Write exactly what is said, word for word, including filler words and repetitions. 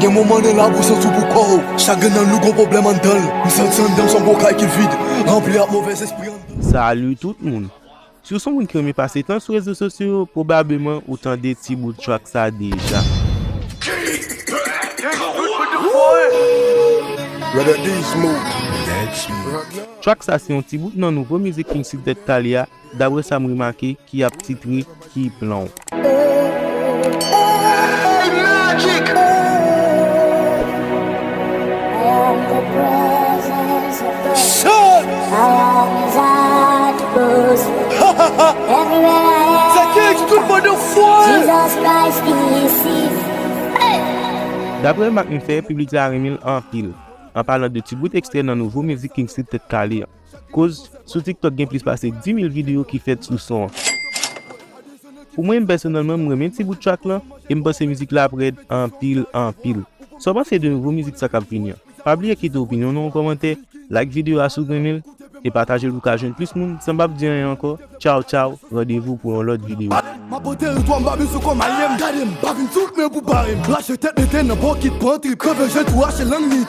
Gen moman nan labou santi w pou kò w. Chak grenn nan nou gon pwoblèm anndan l. M santi anndan m se yon gwo kay ki vid, ranpli ak movèzespri anndan. Salut tout moun. Si w se yon moun ki renmen pase tan sou rezo sosyo yo, pwobableman ou tande ti bout track sa deja. Track sa se yon ti bout nan nouvo mizik King City Tèt Kale a, daprè sa m remake, ki ap titre Ki Plan W. Daprè remak m fè, piblik la renmen l anpil. An palan de ti bout ekstrè nan nouvo mizik King City Tèt Kale an. Koz, sou TikTok gen plis pase dis mil videyo ki fèt sou son an. Pou mwen menm pèsonèlman, m renmen ti bout track lan e m panse mizik la ap rèd anpil, anpil. Sa w panse de nouvo mizik sa k ap vini an? Pa bliye kite opinyon w nan yon kòmantè, like videyo a si w renmen l, e pataje l pou w ka jwenn plis moun. San m p ap di anyen ankò, tchaw tchaw, randevou pou yon lòt videyo. M ap pote ritwa m pa vin sou kò malye m. Gade m, pa vin sou men pou bare m. Rache tèt mete nan bokit pran trip. Kanpe je tou rache lang li.